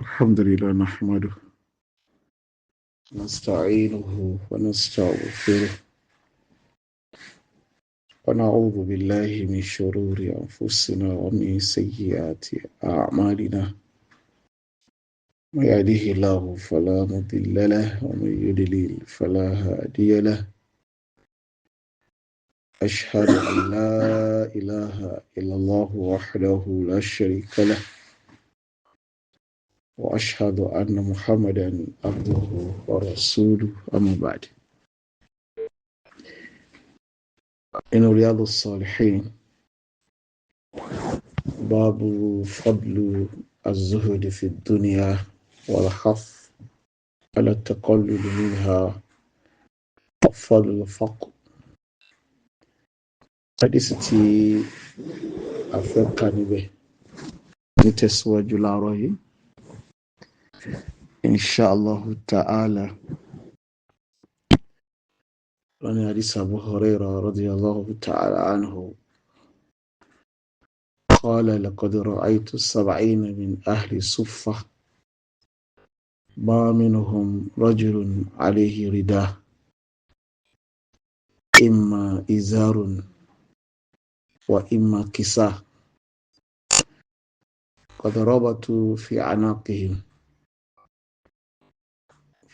الحمد لله نحمده نستعينه ونستغفره ونعوذ بالله من شرور أنفسنا ومن سيئات أعمالنا. من يهده الله فلا مضل له ومن يضلل فلا هادي له. أشهد أن لا إله إلا الله وحده لا شريك له، وأشهد أن محمدا عبده ورسوله. أما بعد، إن رياض الصالحين باب فضل الزهد في الدنيا والحث على التقلل منها وفضل الفقر. Hadisi tí a fẹ́ kà níbẹ̀ nítẹ̀síwájú láàárọ̀ yìí, insha Allahu ta'ala, lọ́ní hadisi Abu Hurairah radiyallahu ta'ala anhu qala laqad ra'aytu 70 min ahli suffa ma minhum rajulun alayhi rida imma izarun wa imma kisa qad rabatu fi anaqihim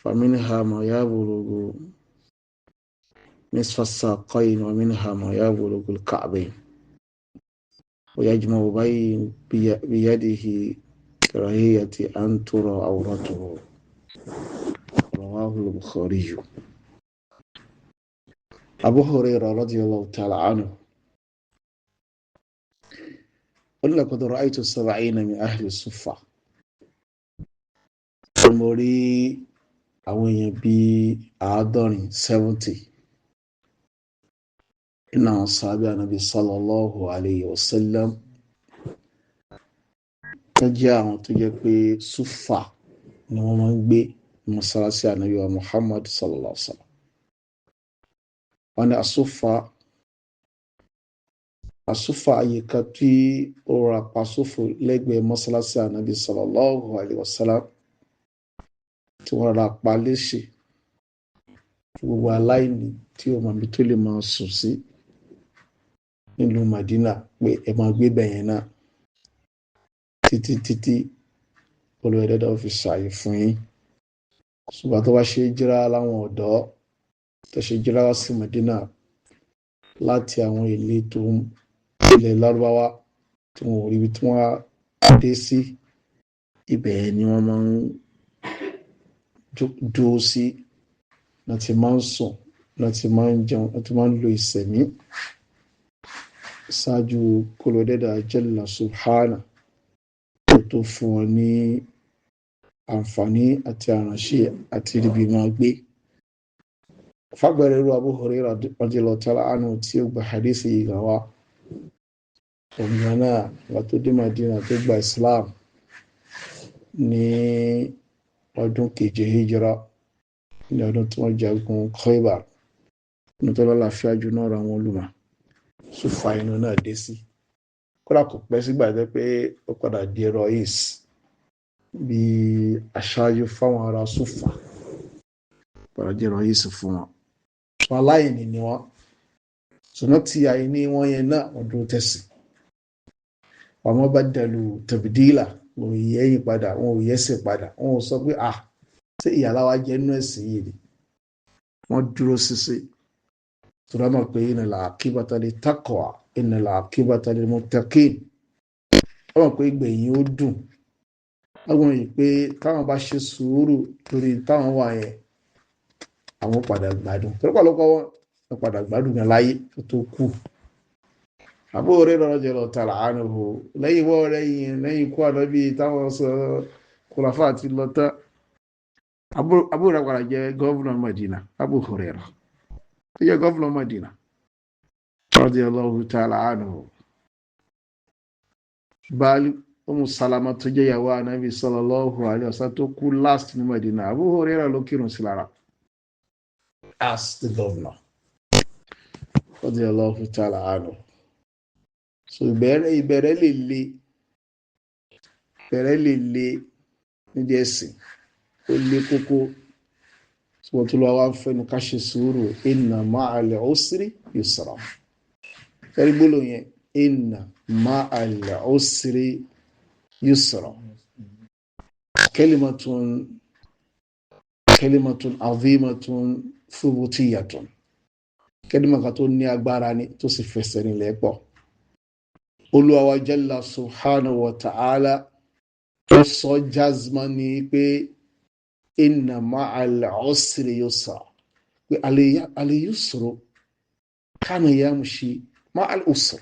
فمنها ما يبلغ نصف الساقين ومنها ما يبلغ الكعبين ويجمع بين بيده كراهية أن ترى عورته. رواه البخاري. أبو هريرة رضي الله تعالى عنه قل لقد رأيت 70 من أهل الصفة. Mo rí àwọn èèyàn bíi 70, 70 nínú àwọn sàábé Ànábì sallallahu alayhi wa sallam, tó jẹ́ àwọn tó jẹ́ pé Sufa ni wọ́n máa ń gbé mọ́sálásí Ànábì wa Muhammad sallallahu alayhi wa sallam. Wọ́n ní àsúfà àyíká tí ó ra pa sófò lẹ́gbẹ̀ẹ́ mọ́sálásí Ànábì sallallahu alayhi wa sallam, tí wọ́n ra pa léṣe fún gbogbo aláìní tí ó mọ̀ bí tó lè máa sùn sí nílùú Madina, pé ẹ máa gbé bẹ̀yẹn náà títí títí Olùwẹ̀dẹ́dà fi ṣàyè fún yín. Ṣùgbọ́n tó bá ṣe jíra láwọn ọ̀dọ́ tó ṣe jíra wá sí Madina láti àwọn ìletò ilẹ̀ Lárúbáwá tí wọn ò rí ibi tí wọ́n dé sí, ibẹ̀ ni wọ́n máa ń dúró sí, láti máa ń sùn, láti máa ń jẹun, láti máa ń lo ìsẹ̀mí ṣáájú kólódẹ́dà jalla subhana tó tó fún wọn ní àǹfààní àti àránṣe àti ibi máa gbé. Fagbẹ̀rẹ̀ irú Abu Hurairah radiyallahu ta'ala anhu tí ó gba hadisi yìí gan wa, òun náà wà tó dé Madina tó gba Islam ní ọdún keje hijira, ní ọdún tí wọ́n jagun Khaybar, nítorí àlàáfíà jù náà ra wọn olùmọ̀ Sufa inú náà dé sí. Kódà kò pẹ́ sígbà jẹ́ pé ó padà di rois bí aṣáájú fáwọn ará Sufa, padà di rois fún wọn. Wọn aláìní ni wọn, ṣùgbọ́n tí àìní wọn yẹn náà, wọ́n dúró tẹ̀sí. Àwọn bá dàlù tabdila, wọn ò yẹ́yìn padà, wọn ò yẹ́sẹ̀ padà, wọn ò sọ pé ah, ṣé ìyàlá wa jẹ́ inú ẹ̀sìn yìí ni. Wọ́n dúró ṣinṣin tó mọ̀ pé innal aqibata lit taqwa, innal aqibata lil muttaqin. Wọ́n mọ̀ pé ìgbẹ̀yìn ó dùn. Wọ́n mọ̀ pé táwọn bá ṣe sùúrù lórí táwọn wà yẹn, àwọn padà gbádùn. Torí pàlọ́pọ̀ wọn padà gbádùn gan láyé tó tó kú. Abu Hurairah radiyallahu ta'ala anhu, lẹ́yìn wọ́n lẹ́yìn lẹ́yìn ikú Ànábì táwọn sọ kùlàfà àti lọ tán, Abu Hurairah padà jẹ́ governor Madina. Abu Hurairah tó jẹ́ governor Madina radiyallahu ta'ala anhu. Báàlì Umu Salama tó jẹ́ ìyàwó Ànábì sallallahu alayhi wa sallam tó kú last ní Madina, Abu Hurairah ló kírun sí lára as the governor radiyallahu ta'ala anhu. So ìbẹ̀rẹ̀ lè le, ìbẹ̀rẹ̀ lè le. Nídìí ẹ̀sìn ó lé kókó. Ṣùgbọ́n tó lọ́wọ́ wá ń fẹ́ ni ká ṣe sùúrù. Inna ma'al usri yusra. Fẹ́rí gbólóhùn yẹn, inna ma'al usri yusra. Kalimatun kalimatun azimatun thubutiyatun. Kẹ́límà kan tó ní agbára ni, tó sì fẹsẹ̀ nílẹ̀ pọ̀. Olúwa wa jalla subhanahu wa ta'ala ó sọ jazma ní pé inna ma'al usri yusra, pé al-yusru kana yamshi ma'al usri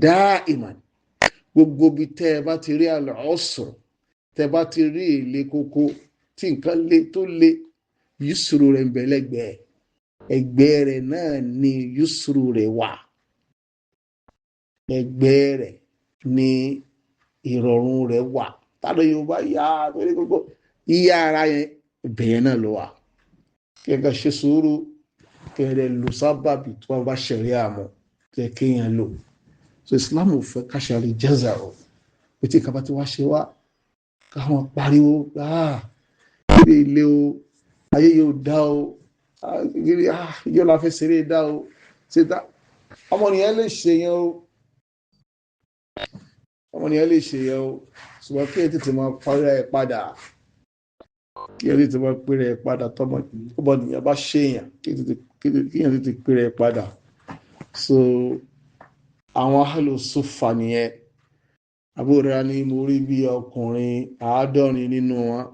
da'iman. Gbogbo bí tẹ́ ẹ bá ti rí al-usr, tẹ́ ẹ bá ti rí èlé kókó tí nǹkan le tó le, yusru rẹ̀ ń bẹ lẹ́gbẹ̀ẹ́ ẹgbẹ́ rẹ̀ náà ni yusru rẹ̀ wà, ẹgbẹ́ rẹ̀ ni ìrọ̀rùn rẹ̀ wà. Tádọ̀ Yorùbá yá torí gbogbo iye ara yẹn bẹ̀yẹn náà ló wà. Kí ẹ ká ṣe sùúrù, kí ẹ lò sábàbí tó bá ṣẹ̀rí àmọ́ tó yẹ kéèyàn lò. So Islam ò fẹ́ ká ṣe àlè o, pé tí ìkàbá tí wàá ṣe wá káwọn pariwo, ilé ilé o, ayé yóò dá o, yóò la fẹ́ ṣeré dá o, ṣe dá. Ọmọnìyàn lè ṣe yẹn o, ọmọnìyàn lè ṣe yẹn o, ṣùgbọ́n kí ẹ tètè máa parí ẹ padà, kí ẹ tètè máa pèrè ẹ padà. Tọmọnìyàn bá ṣe yẹn, kí ẹ tètè pèrè ẹ padà. So àwọn ahlu sufa nìyẹn. Àbúrò ni mo rí bí ọkùnrin 70 nínú wọn,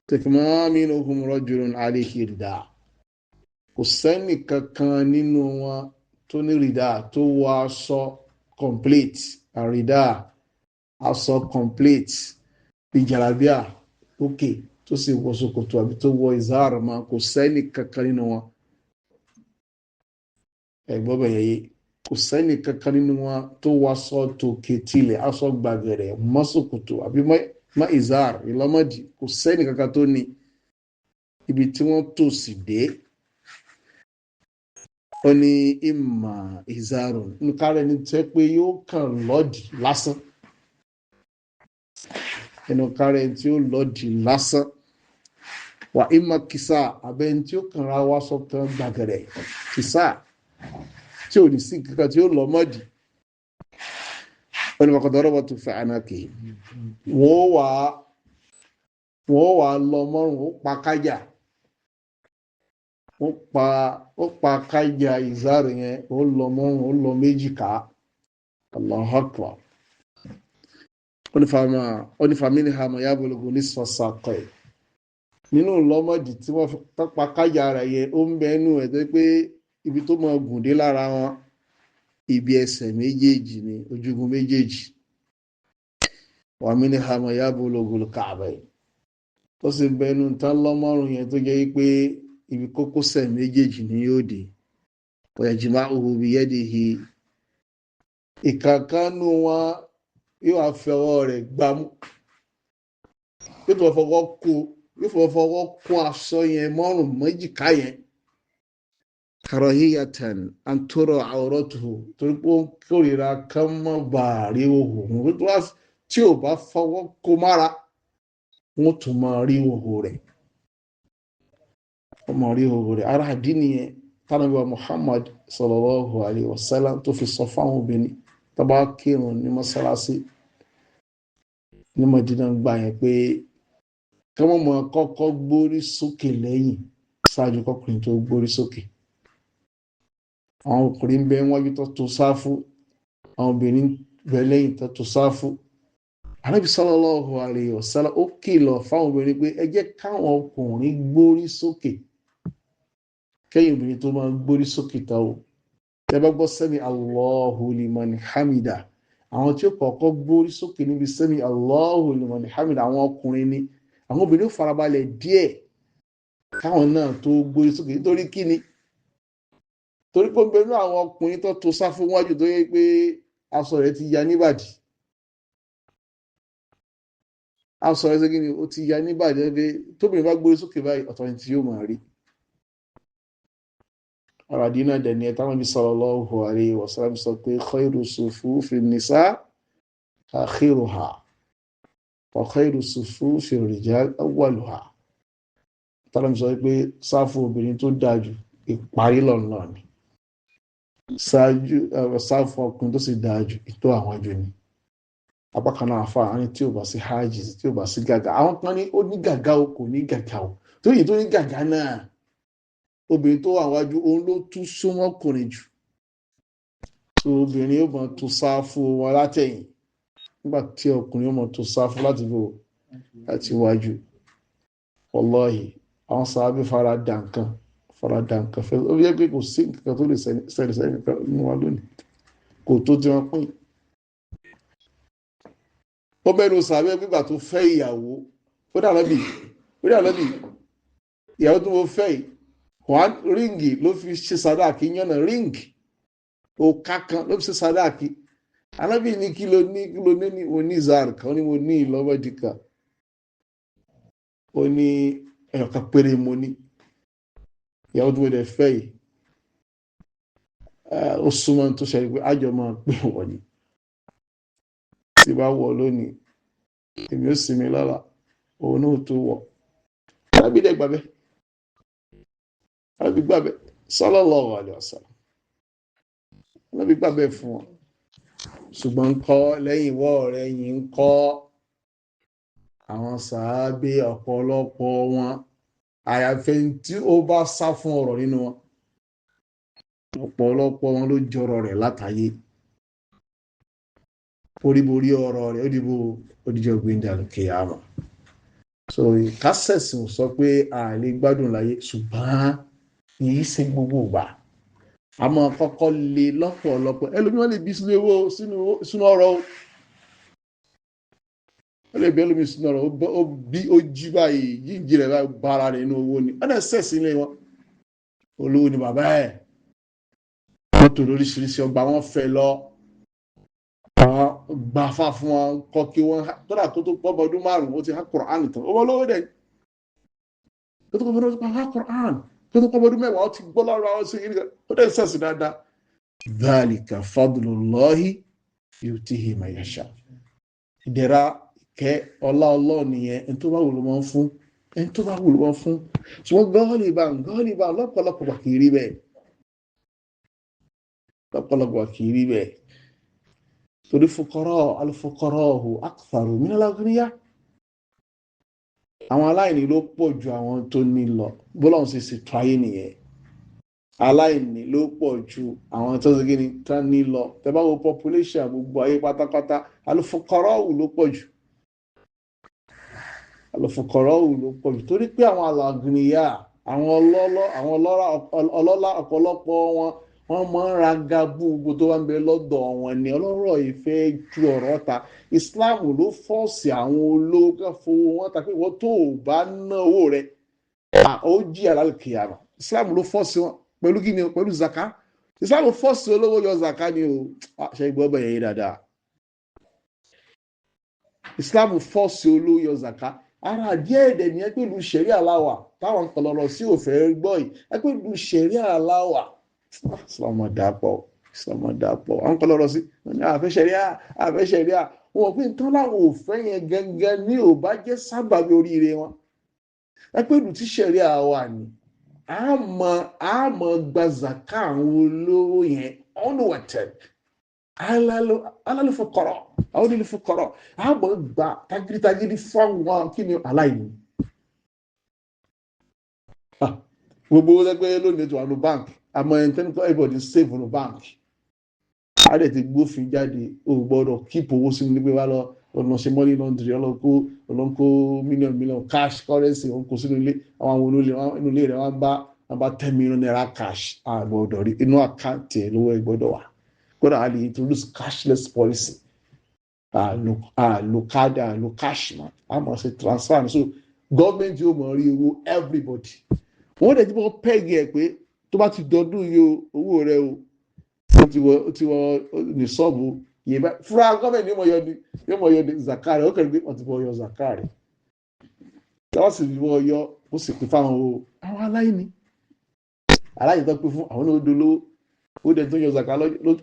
tẹkùmọ́ minhum rajulun alayhi rida. Kò sẹ́nì kankan nínú wọn tó ní rìdá, tó wọ aṣọ complete, àrìdá aṣọ complete bí jàlábíà lókè, tó sì wọ ṣòkòtò àbí tó wọ ìzáàrù mọ́. Kò sẹ́nì kankan nínú wọn. Ẹ̀gbọ́n bẹ̀yẹ yé, kò sẹ́nì kankan nínú wọn tó wọ aṣọ tòkè tilẹ̀, aṣọ gbàgẹ̀rẹ̀ mọ́ ṣòkòtò àbí mọ́ ìzáàrù ìlọ́mọdì. Kò sẹ́nì kankan tó ní ibi tí wọ́n tò sí dé. Ó ní ìmọ̀ ìzàrò nǹkan rẹ̀ ní tẹ́ pé yóò kàn lọ́ọ̀dì lásán, ẹnu kárẹ̀ tí ó lọ́ọ̀dì lásán, wà ìmọ̀ kìsà abẹ́ni tí ó kàn ra wá sọ́kàn gbàgẹ̀rẹ̀ kìsà tí ò ní sí kankan tí ó lọ́ mọ́dì. Ó ní bàkàtà ọ̀rọ̀ tó fẹ́ ànákè, wọ́n wà lọ mọ́rùn, ó pa kájà, ó pa kájà ìzáàrù yẹn, ó lọ mọ́rùn, ó lọ méjì ká. Allahu Akbar. Ó ní family hama yabologo ní sọsàkọ ẹ nínú lọ́mọdì tí wọ́n pa kájà rẹ̀ yẹn, ó ń bẹ inú ẹ̀ tó pé ibi tó máa gùn dé lára wọn, ibi ẹsẹ̀ méjèèjì ni, ojúgun méjèèjì. Wà mí ní hama yabologo kàbẹ̀, tó sì ń bẹ inú tán lọ́mọ́rùn yẹn tó jẹ́ pé ibi kókósẹ̀ méjèèjì ni yóò dé. Ọ̀yàjìmá òhù bí yẹ́dìhì, ìkàkánú wọn yóò wá fi ọwọ́ rẹ̀ gbámú, yóò fọwọ́ kó, yóò fọwọ́ kó aṣọ yẹn mọ́rùn méjìká yẹn. Karahiyatan antoro awratuhu, torí pé ó ń kórìíra kán mọ́ bàárí òhò tí ò bá fọwọ́ kó mára, wọ́n tún máa rí òhò rẹ̀, wọ́n máa rí òhò rẹ̀. Ara àdí nìyẹn tánàbí wa Muhammad sallallahu alayhi wa sallam tó fi sọ fáwọn obìnrin tó bá kírun ní mọ́sálásí ní Madina gbà yẹn pé kí wọ́n máa kọ́kọ́ gbórí sókè lẹ́yìn ṣáájú kọkùnrin tó gbórí sókè. Àwọn ọkùnrin bẹ wájú tó tó sáfù, àwọn obìnrin bẹ lẹ́yìn tó tó sáfù. Ànábì sallallahu alayhi wa sallam ó kìlọ̀ fáwọn obìnrin pé ẹ jẹ́ káwọn ọkùnrin gbórí sókè kẹ́yìn obìnrin tó máa gbórí sókè tá o. Tẹ́ bá gbọ́ sami Allahu liman hamida, àwọn tí ó kọ́kọ́ gbórí sókè níbi sami Allahu liman hamida, àwọn ọkùnrin ni. Àwọn obìnrin ó farabalẹ̀ díẹ̀ káwọn náà tó gbórí sókè. Nítorí kíni? Torí pé ń bẹ nínú àwọn ọkùnrin tó tó sáfù wájú tó yẹ pé aṣọ rẹ̀ ti ya níbàdí, aṣọ rẹ̀ ṣe kíni, ó ti ya níbàdí, ẹ pé tóbìnrin bá gbórí sókè báyìí, ọ̀tọ̀ ni tí yóò máa rí. Àràdínà dẹ̀ ni ẹ̀ táwọn bí sallallahu alayhi wa sallam sọ pé khayru sufufi nisa akhiruha. Wa khayru sufufi rijal awwaluha. Tọ́lá mi sọ pé sáfù obìnrin tó dáa jù ìparí lọ́nà ni, ṣáájú sáfù ọkùnrin tó sì dáa jù ìtọ́ àwọn jù ni. Apá kan náà fa àwọn tí ò bá sí hajj, tí ò bá sí gàgà. Àwọn kan ní ó ní gàgà o, kò ní gàgà o. Tó yìí tó ní gàgà náà, obìnrin tó wà wájú òun ló tún súnmọ́ ọkùnrin jù. Tó obìnrin yóò máa tún sáfù wọn látẹ̀yìn, nígbà tí ọkùnrin yóò máa tún sáfù láti bò láti wájú. Wallahi, àwọn sàábì fara dà nǹkan, fara dà nǹkan fẹ́. Ó yẹ pé kò sí nǹkan tó lè ṣẹlẹ̀ sẹ́yìn nǹkan nínú wa lónìí, kò tó tí wọ́n pín. Ó bẹ́ẹ̀ sàábì gbígbà tó fẹ́ ìyàwó, ó dà lọ́bì, ó dà lọ́bì ìyàwó tó mo fẹ́ yìí, wọ́n ríǹgì ló fi ṣe sàdáàkì yànnà, ríǹgì òkà kan ló fi ṣe sàdáàkì. Alábì ní kí ló ní, kí ló ní, ní mo ní zar kan, ó ní mo ní ìlọ́wọ́dì kan, ó ní ẹ̀yọ̀kan péré mo ní. Ìyàwó tó mo dẹ̀ fẹ́ yìí, ó súnmọ́ tó ṣe pé àjọ máa pè wọ́n ni. Tí bá wọ̀ lónìí, èmi ó sinmi lọ́la, òun náà tó wọ̀. Alábì dẹ̀ gbàbẹ́, alábì gbàbẹ́, sallallahu alaihi wasallam, alábì gbàbẹ́ fún wọn. Ṣùgbọ́n kọ́ lẹ́yìn ìwọ́ rẹ̀ yìí ń kọ́ àwọn sàábé ọ̀pọ̀lọpọ̀ wọn, àyàfẹ́ tí ó bá sá fún ọ̀rọ̀ nínú wọn, ọ̀pọ̀lọpọ̀ wọn ló jọrọ̀ rẹ̀ látàyé. Oríborí ọ̀rọ̀ rẹ̀ ó dìbò odijọ́ gbẹ̀ndà kìyàmà. So kásẹ̀sì sọ pé a lè gbádùn láyé, ṣùgbọ́n kì í ṣe gbogbo ìgbà. Àmọ́ kọ́kọ́ le lọ́pọ̀lọpọ̀. Ẹlòmíràn lè bí sínú owó, sínú ọ̀rọ̀ o. Ó lè bí ẹlòmíràn sínú ọ̀rọ̀, ó bí ó jí báyìí, jíjí rẹ̀ báyìí bára rẹ̀ inú owó ni. Wọ́n dẹ̀ sẹ̀sì ilé wọn. Olówó ni bàbá ẹ̀. Mọ́tò lóríṣiríṣi ọgbà wọn fẹ́ lọ. Àwọn gbàfà fún wọn kọ́ kí wọ́n tọ́lá tó tó pọ́ ọdún márùn-ún ó ti há Kùránì tán. Owó olówó dẹ̀. Tó tó pọ́ ọdún márùn-ún há Kùránì. Tó tó pọ́ ọdún mẹ́wàá ó ti gbọ́ lọ́rọ̀ àwọn sí ìrìnkà. Ó dẹ̀ sẹ̀sì dáadáa. Dhalika fadlullahi yutihi man yasha. Ìdẹ̀ra kẹ́ ọlá Ọlọ́run nìyẹn, ẹni tó bá wù ló máa ń fún, ẹni tó bá wù ló máa ń fún. Ṣùgbọ́n gọ́ọ̀lìbà lọ́pọ̀lọpọ̀ kì í rí bẹ́ẹ̀. Lọ́pọ̀lọpọ̀ kì í rí bẹ́ẹ̀. Torí fukọ́rọ́ al-fuqara'u aktharu minal aghniya. Àwọn aláìní ló pọ̀ ju àwọn tó ní lọ. Bọ́lá òun sì ṣètò ayé nìyẹn. Aláìní ló pọ̀ ju àwọn tó ṣe kíni tán ní lọ. Tẹ́ bá wo population gbogbo ayé pátápátá, al-fuqara'u ló pọ̀ jù. Al-fuqara'u ló pọ̀ jù. Torí pé àwọn al-aghniya, àwọn ọlọ́lá ọ̀pọ̀lọpọ̀ wọn, wọ́n máa ń ra gabu gbogbo tó wá ń bẹ lọ́dọ̀ wọn ni. Ọlọ́rọ̀ ìfẹ́ ju ọ̀rọ̀ ta. Islam ló fọ́ọ̀sì àwọn olówó ká fowó wọn ta pé wọ́n tó o bá ná owó rẹ̀, ó jí àlàkìyàmà. Islam ló fọ́ọ̀sì wọn pẹ̀lú kí ni o? Pẹ̀lú zaka. Islam fọ́ọ̀sì olówó yọ zaka ni o. Ṣe gbọ́ bẹ̀yẹ̀ yìí dáadáa. Islam fọ́ọ̀sì olówó yọ zaka. Ara díẹ̀ dẹ̀ ni ẹ pẹ̀lú ṣẹ̀rí aláwà táwọn kọlọ̀rọ̀ sí òfẹ́ gbọ́ yìí. Ẹ pẹ̀lú ṣẹ̀rí aláwà. Islam dàpọ̀, Islam dàpọ̀. Àwọn kọlọ̀rọ̀ sí àfẹ́ ṣẹ̀ríà, àfẹ́ ṣẹ̀ríà. Wọn pé tán láwọn òfẹ́ yẹn gangan ní ò bá jẹ́ sábàbí oríire wọn. Ẹ pẹ̀lú tí ṣẹ̀ríà wà ní. Àmọ́ gba zaka àwọn olówó yẹn ọ̀nùwẹ̀tẹ̀. Alálùfọ̀kọ̀rọ̀, àwọn onílùfọ̀kọ̀rọ̀. Àmọ́ gba tagídítagídí fáwọn kí ni aláìní. Gbogbo owó lẹ́gbẹ́ lónìí ètò àánú báńkì. Àmọ́ ẹni tẹ́ni kọ́ everybody save on the bank. A dẹ̀ ti gbófin jáde, o gbọ́dọ̀ keep owó sínú nígbè wá lọ ọ̀nà ṣe money laundry, ọlọ́kó mílíọ̀nù cash currency òun kó sínú ilé. Àwọn inú ilé rẹ̀ wọ́n bá 10 million naira cash. A gbọ́dọ̀ rí inú àkáǹtì ẹ̀ lówó ẹ̀ gbọ́dọ̀ wà. Kódà a lè introduce cashless policy. Àlò card, àlò cash mọ́. A máa ṣe transfer. So government yóò mọ̀ rí owó everybody. Wọ́n dẹ̀ ti bọ́ pẹ́ẹ́gì ẹ̀ pé tó bá ti dọdún yìí o, owó rẹ o, ó ti wọ ní sọ́ọ̀bù yìí bá fúra gọ́ọ̀mẹ̀ntì yóò mọ̀ yọ ní zaka rẹ̀. Ó kẹ́rin pé wọ́n ti bọ̀ yọ zaka rẹ̀. Tí wọ́n sì bọ̀ yọ, ó sì pín fáwọn o àwọn aláìní. Aláìní tó pín fún àwọn ní odò lówó, ó dẹ̀ tó yọ zaka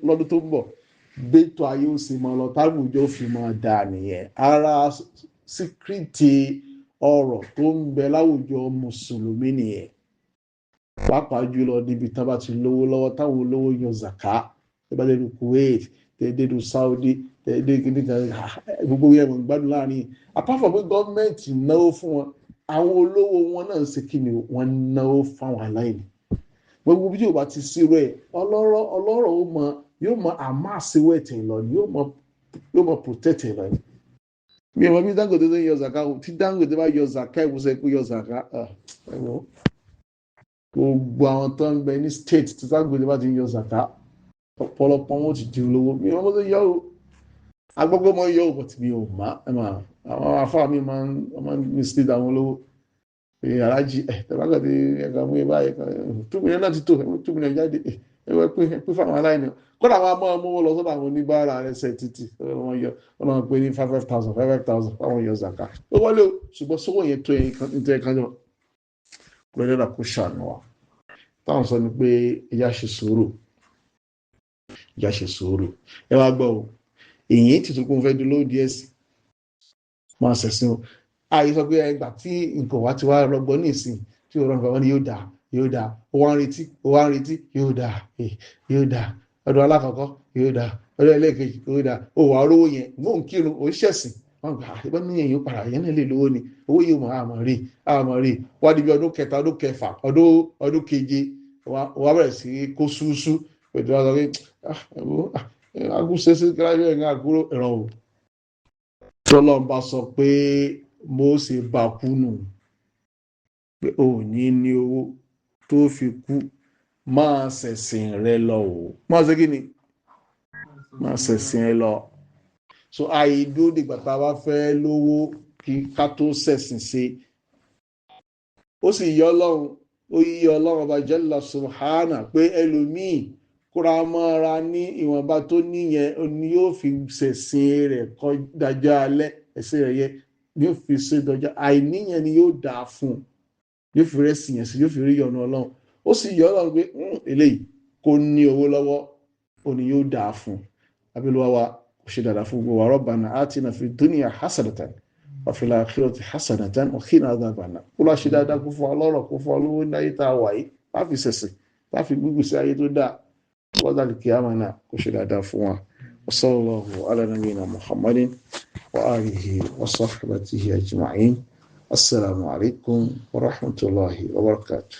lọ́dún tó ń bọ̀. Bẹ́tọ̀ ayé ó sì máa lọ táwùjọ fi máa dà nìyẹn. Ara Secret ọrọ̀ tó ń bẹ láwùjọ mùsùlùmí nìyẹn, pàápàá jùlọ níbi tá a bá ti lówó lọ́wọ́, táwọn olówó yan zaka. Tẹ́ bá dé lu Kuwait, tẹ́ dé lu Saudi, tẹ́ dé kíní kan, gbogbo yẹn mọ̀ gbádùn láàrin. Apart from pé gọ́ọ̀mẹ̀ntì náwó fún wọn, àwọn olówó wọn náà ń ṣe kí ni? Wọ́n náwó fáwọn aláìní. Gbogbo bí yóò bá ti sí rẹ̀, ọlọ́rọ̀ ó mọ, yóò mọ àmàṣewọ̀ ẹ̀tẹ̀ lọ ni, yóò mọ protect ẹ̀ lọ ni. Mi ò mọ bí Dangote tó ń yọ zaka o. Tí Dangote bá yọ zaka, ìwòsàn kó yọ zaka, ẹ̀wọ̀n gbogbo àwọn tó ń bẹ ní state tí Dangote bá ti ń yọ zaka, ọ̀pọ̀lọpọ̀ wọn ti di olówó. Mi ò mọ bó tó yọ o. Agbọ́gbọ́ mọ yọ o, but mi ò má ẹ mà. Àwọn afáà mi máa ń mislead àwọn olówó. Alájí ẹ tẹ̀lágàdé ẹ̀ka mú ẹ báyìí, 2 million náà ti tó, 2 million jáde, ẹ wẹ́ pé fáwọn aláìní. Kódà àwọn amọ́ ọmọ lọ sọ́dọ̀ àwọn oníbàárà ẹsẹ̀ títì, wọ́n yọ, wọ́n náà pé ní five five thousand, five five thousand, fáwọn yọ zaka. Ó wọlé o, ṣùgbọ́n sówó yẹn tó yẹn ní tẹ́ kájọ lọ́dọ̀ kó ṣàánú wa. Táwọn sọ ni pé ẹ̀yà ṣe sùúrù, ẹ̀yà ṣe sùúrù. Ẹ wá gbọ́ o, èyí tí tó kún fẹ́ dúró díẹ̀ sí máa ṣẹ̀sìn o. Àyè sọ pé ẹgbà tí nǹkan wá ti wá rọgbọ ní ìsìn tí ó rọrùn, wọn ni yóò dáa, yóò dáa. Ó wá ń retí, ó wá ń retí, yóò dáa, yóò dáa. Ọdún alákọ̀ọ́kọ́, yóò dáa. Ọdún ẹlẹ́ẹ̀kejì, yóò dáa. Ó wà rówó yẹn, mò ń kírun, ó ń ṣẹ̀sìn. Wọn gbà ìbọn ní èyàn padà yẹn náà lè lówó ni, owó yìí mọ̀, àmọ̀ rí, àmọ̀ rí. Wá di bí ọdún kẹta, ọdún kẹfà, ọdún keje, wà bẹ̀rẹ̀ sí kó súúsú pẹ̀lú wọn sọ pé agúnṣe sí kíláàsì ẹ̀ ń àkúrò ẹ̀rọ o. Tọ́lọ́n bá sọ pé Mósè bá kú nù, pé ò ní ní owó tó fi kú, máa ṣẹ̀sìn rẹ lọ o. Máa ṣe kí ni? Máa ṣẹ̀sìn rẹ lọ. So àìdó dìgbà tá a bá fẹ́ lówó kí ká tó ṣẹ̀sìn ṣe. Ó sì yọ Ọlọ́run, ó yí Ọlọ́run ọba jalla subhana pé ẹlòmíì kóra mọ́ra ní ìwọ̀nba tó níyẹn ni yóò fi ṣẹ̀sìn rẹ̀ kọjájọ́ alẹ́. Ẹ̀sìn rẹ̀ yẹ ni yóò fi ṣe dọjọ́ àìníyẹn ni yóò dáa fún un, yóò fi rẹ̀ sìn yẹn sí, yóò fi rí ọ̀nà Ọlọ́run. Ó sì yọ Ọlọ́run pé eléyìí kò ní owó lọ́wọ́, ó ní yóò dáa fún un. Abiluwa wa kò ṣe dáadáa fún gbogbo wa. Rabbana atina fi dunya hasanatan wa fil akhirati hasanatan wa qina adhaban nar. Kó lọ́ọ́ ṣe dáadáa, kó fún wa lọ́rọ̀, kó fún wa lówó ní ayé tá a wà yìí, láfi ṣẹ̀sìn, láfi gbígbù sí ayé tó dáa wọ́n dàlí kíyámà náà, kó ṣe dáadáa fún wa. Wa sallallahu ala nabiyyina Muhammadin wa alihi wa sahbihi ajma'in. Assalamu alaikum wa rahmatullahi wa barakatuh.